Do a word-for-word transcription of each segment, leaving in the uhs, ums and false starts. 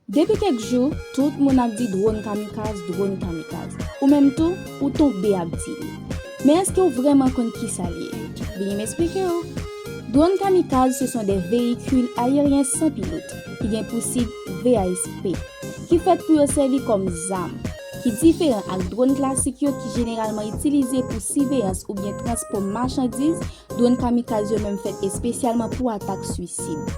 Depi kèk jou, tout moun ap di dwòn kamikaz, dwòn kamikaz. Ou menm tou, ou tonbe ap di li. Men èske w vrèman konn kisa l ye? Vini m esplike w. Dwòn kamikaz, ce sont des véhicules aériens sans pilote, ki gen pou sib V A S P, ki fèt pou yo sèvi kòm zam, ki diferan ak dwòn klasik yo ki jeneralman itilize pou siveyans oubyen transpò machandiz. Dwòn kamikaz yo menm fèt espesyalman pou atak swisid.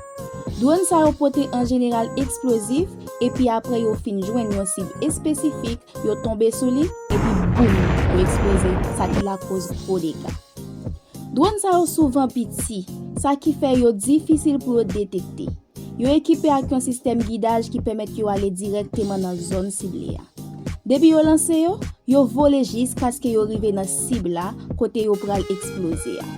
Dwòn sa yo pote an jeneral eksplozif, epi apre yo fin jwenn yon sib espesifik, yo tonbe sou li, epi boum, yo eksploze, sa ki lakoz gwo dega. Dwòn sa yo souvan piti, sa ki fè yo difisil pou yo detekte. Yo ekipe ak yon sistèm gidaj ki pèmèt yo ale dirèkteman nan zòn sible a. Depi yo lanse yo, yo vole jiskaske yo rive nan sib la kote yo pral eksploze a.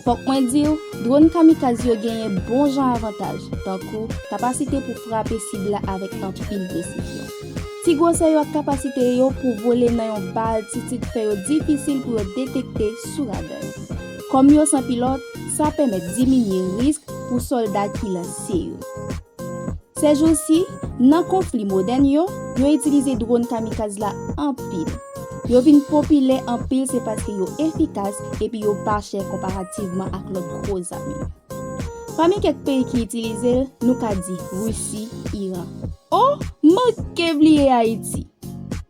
Fòk mwen di w, dwòn kamikaz yo genyen bon jan avantaj, tankou kapasite pou frape sib la avèk anpil presizyon. Ti gwosè yo ak kapasite yo pou vole nan yon ba altitid fè yo difisil pou yo detekte sou rada yo. Kòm yo san pilòt, sa pèmèt diminye risk pou sòlda ki lanse yo. Sèjousi, nan konfli modèn yo, yo itilize dwòn kamikaz la anpil. Yo vin popilè anpil se paske yo efikas epi yo pa chè konparativman ak lòt gwo zam yo. Pami kèk peyi ki itilize l, nou ka di Risi, Iran. O, manke bliye Ayiti!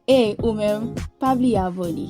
E ou menm, pa bliye abòne.